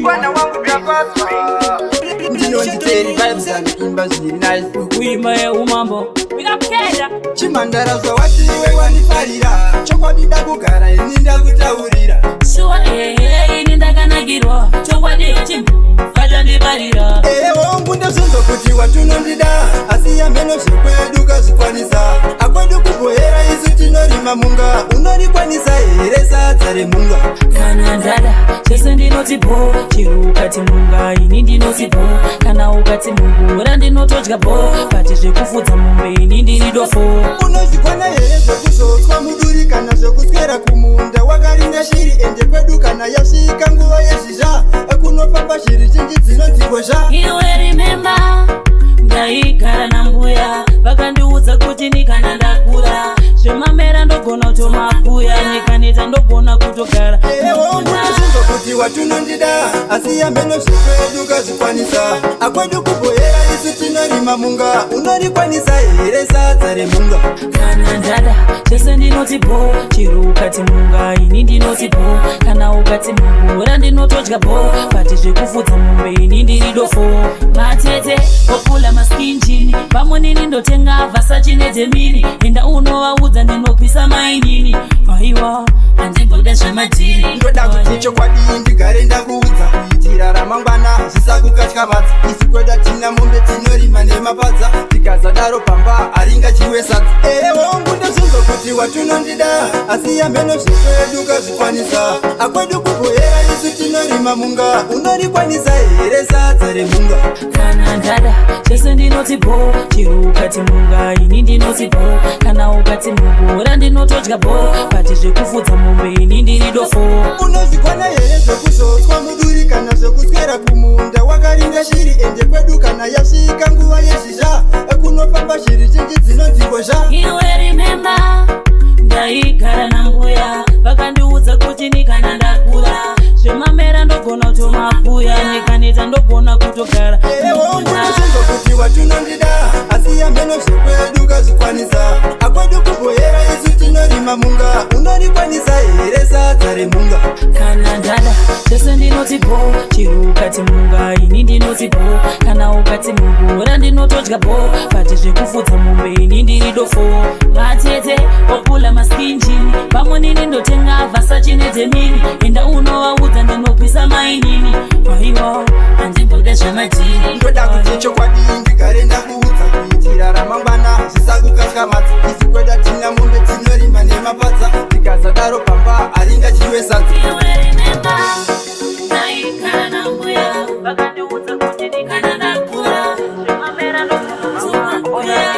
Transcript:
Mwana wangu tafadzwa. Ndinonzi Terry Vibes, anoimba zviri nice. Kuimba yeumambo. Wikapkenda. Chimhandara, zvawati iwe wandifarira, chokwadi ndakugara ini ndakutaurira. Shuwa ehe, ini ndakanakirwa, chokwadi chimbo vachandibarira. Ehe wangu, ndozvinzwa kuti watunondida, asi yamheno zvekwedu kazvikwanisa. Akwedu kuBuhera isu tinorima munga, unorikwanisa here sadza remunga? Kana ndada chese ndinoti bo, chero ukati munga ini ndinoti bo, kana ukati mungura ndinotodya bo, but zvekufudza mombe ini ndiri dofo. Unozvikwana here zvekuzotswa muduri kana zvekuswera kumunda wakarinda shiri? Ende kwedu kana yasvika nguva yezhizha, kunofamba shiri zhinji dzinonzi ngozha. Iwe remember, ndaigara nambuya, vakandiudza kuti ni kana ndakura zvemamera ndogona kutomakuya, nikaneta ndogona kutogara. Ewo, ndinozvinzwa kuti watunondida, asi yamheno zvekwedu kazvikwanisa. Akwedu kuBuhera isu tinorima munga, unorikwanisa here sadza remunga? Kana ndada chese ndinoti bo, chero ukati munga ini ndinoti bo, kana ukati mungura ndinotodya bo, but zvekufudza mombe ini ndiri dofo. Matete opula maskinjini, pamunini ndotenga Versace nedemini, enda unovaudza ndinopisa mainini, aiwa handimboda zvemadhiri. Ndoda kuti chokwadi ndigare ndakuudza, kuitira ramangwana zvisakukatyamadza. Isu kwedu hatina mombe, tinorima nemapadza, tikazadaro pamba haringadyiwe sadza. Ehe wangu, ndozvinzwa kuti watunondida, asi yamheno zvekwedu kazvikwanisa. Akwedu kuBuhera isu tinorima munga, unorikwanisa here sadza remunga? Kana ndada chese ndinoti bo, chero ukati munga ini ndinoti bo, kana ukati mungura ndinotodya bo, but zvekufudza mombe ini ndiri dofo. Unozvikwana here zvekuzotswa muduri kana zvekuswera kumunda wakarinda shiri? Ende kwedu kana yasvika nguva yezhizha, kunofamba shiri zhinji dzinonzi ngozha. Iwe remember, ndaigara nambuya, vakandiudza kuti ni kana ndakura zvemamera ndogona kutomakuya, nikaneta ndogona kutogara. Ewo, ndinozvinzwa kuti watunondida, asi yamheno zvekwedu kazvikwanisa. Akwedu kuBuhera isu tinorima munga, unorikwanisa here sadza remunga? Kana ndada chese ndinoti bo, chero ukati munga ini ndinoti bo, kana ukati mungura ndinotodya bo, but zvekufudza mombe ini ndiri dofo. Vatete opula maskinjini, pamunini ndotenga Versace nedemini, enda unovaudza ndinopisa mainini, aiwa handimboda zvemadhiri. Ndoda kuti chokwadi ndigare ndakuudza, kuitira ramangwana zvisakukatyamadza. Isu kwedu hatina mombe, tinorima nemapadza, tikazadaro pamba haringadyiwe sadza. Iwe remember, ndaigara nambuya, vakandiudza kuti ndikana ndakura zvemamera ndokutomakuya.